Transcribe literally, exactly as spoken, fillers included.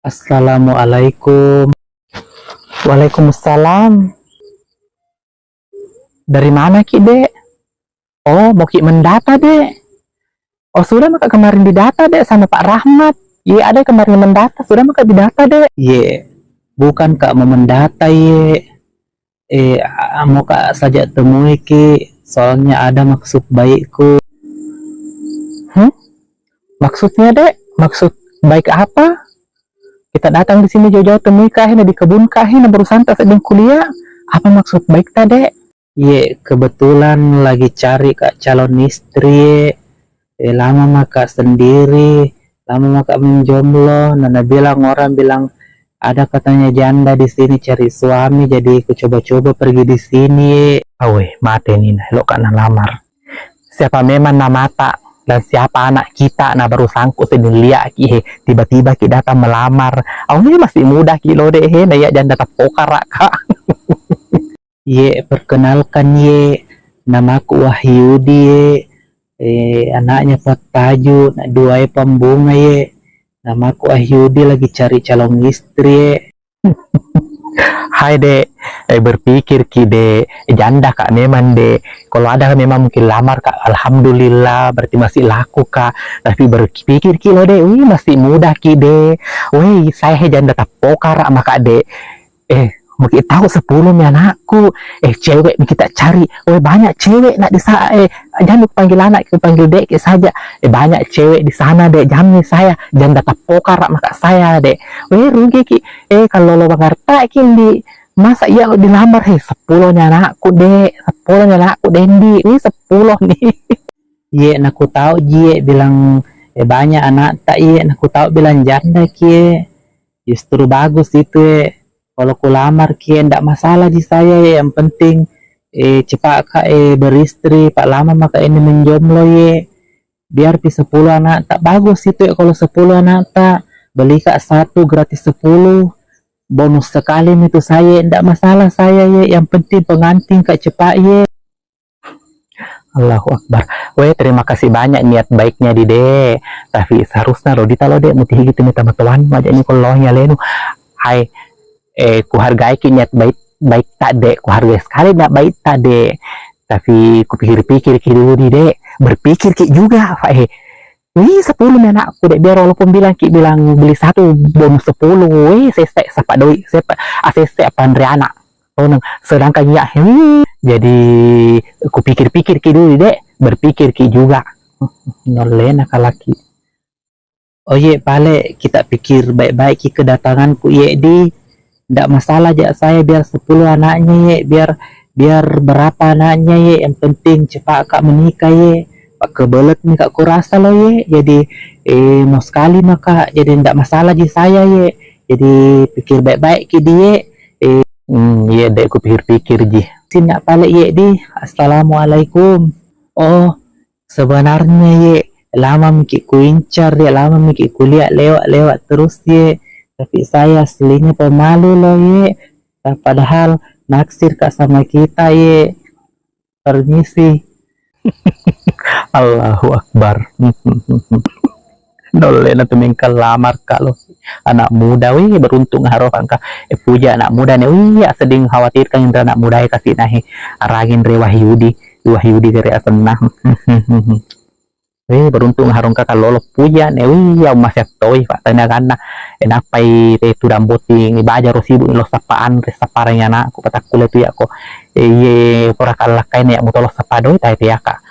Assalamualaikum. Waalaikumsalam. Dari mana ki, Dek? Oh, mau ki mendata, Dek? Oh, sudah maka kemarin didata, Dek, sama Pak Rahmat. Ye, ada kemarin mendata, sudah maka didata, Dek. Ye, bukan ka mau mendata, ye. Eh, a-, mau ka saja temui ki, soalnya ada maksud baikku. Hmm? Maksudnya, Dek? Maksud baik apa? Kita datang di sini jauh-jauh temui ka, hina di kebun ka, hina baru santai sedang kuliah. Apa maksud baik ta, Dek? Ye, kebetulan lagi cari ka calon istri, ye. Eh, lama maka sendiri, lama maka menjomblo. Nah, nabilang orang bilang, ada katanya janda di sini cari suami, jadi ku coba-coba pergi di sini, ye. Aweh, mate ni, nah, elok ka nalamar. Siapa memang namata dan siapa anak kita, nah, baru sangku sedang liat ki, he. Tiba-tiba ki datang melamar. Aweh, masih muda ki lo, Dek, he, nah, iya janda tapokara ka. Ye, perkenalkan, ye, namaku Wahyudi, ye. Eh, anaknya Pak Taju, nak dua, eh, Pambunga, ye. Namaku Wahyudi, lagi cari calon istri, ye. Hai, Dek. Eh, berpikir ki, Dek. Janda ka memang, Dek. Kalau ada memang mungkin lamar ka, alhamdulillah, berarti masih laku ka. Tapi berpikir ki lo, Dek. Wih, masih muda ki, Dek. Weh, saya he janda tapokara maka, Dek. Eh, mungkin tahu sepuluh mi anakku. Eh, cewek mi kita cari. Weh, banyak cewek nak di sa-, eh, jangan ku panggil anak, ku panggil dek saja. Eh, banyak cewek di sana, Dek. Jangan mi saya, janda tapokara maka saya, Dek. Weh, rugi ki. Eh, kalau lowong harta ki, Ndi, masa iya dilamar, he, sepuluh ni anakku, Dek. Sepuluh ni anakku, Dek, Ndi. Weh, sepuluh ni. Ye, naku tau ji, ye, bilang, eh, banyak anak ta, ye, naku tau bilang janda ki, ye. Justru bagus itu, ye. Kalau ku lamar ki, ye, ndak masalah ji saya, ye. Yang penting, eh, cepat ka, eh, beristri, pak lama maka ini menjomblo, ye. Biar pi sepuluh anak ta, bagus itu, ye. Kalau sepuluh anak ta, beli ka satu gratis sepuluh, bonus sekali mi itu saya, ndak masalah saya, ye. Yang penting pengantin ka cepat, ye. Allahu Akbar. Weh, terima kasih banyak niat baiknya di, Dek. Tapi seharusnya lo dita lo, Dek, mutihi gitu minta matuan aja ni kalau nya lenu. Hai, eh, ku hargai ki niat baik, baik ta, Dek. Ku hargai sekali niat baik ta, Dek. Tapi ku pikir-pikir ki dulu di, Dek. Berpikir ki juga, Pak, eh. Wih, sepuluh mi anakku, Dek. Biar walaupun bilang ki bilang beli satu, bonus sepuluh. Wih, sese sapa doi, sepa, ah, sese apa Andriana. Tonang, sedangkan iya, wih. Jadi, ku pikir-pikir ki dulu, Dek. Berpikir ki juga. Nolena kalaki. Oh, ye, pale, kita pikir baik-baik ki kedatanganku, ye, di. Ndak masalah ja saya biar sepuluh anaknya, ye, biar, biar berapa anaknya, ye, yang penting cepat ka menikah, ye. Pak kebelet ni ka kurasa lo, ye. Jadi, eh, mau sekali maka, jadi ndak masalah ji saya, ye. Jadi, pikir baik-baik ki di, ye. Eh, hmm, ye, Dek, ku pikir-pikir ji. Sini pale, ye, di. Assalamualaikum. Oh, sebenarnya, ye, lama mi ki kuincar, ye, lama mi ki kuliat lewat-lewat terus, ye. Tapi saya aslinya pemalu lo, ye. Padahal naksir ka sama kita, ye. Permisi. Allahu Akbar. Nolena tu mengkalamar ka lo. Anak muda, wih, beruntung harokang ka. Eh, puja anak muda ni, wih, sedih khawatirkan indra anak muda, eh, kasih nahi. Arangin re Wahyudi. Wahyudi kere asenna. Weh, beruntung harung ka kalau lo puja ne, wih, au masih toi, Pak, tanya kana. Eh, napai te tu damboting, baja ro sibuk ni lo sapaan, re saparang anakku, patakku le tu ya ko. Eh, iye, pura kalakai ne, mu tolo sapa doi, tai te ya ka.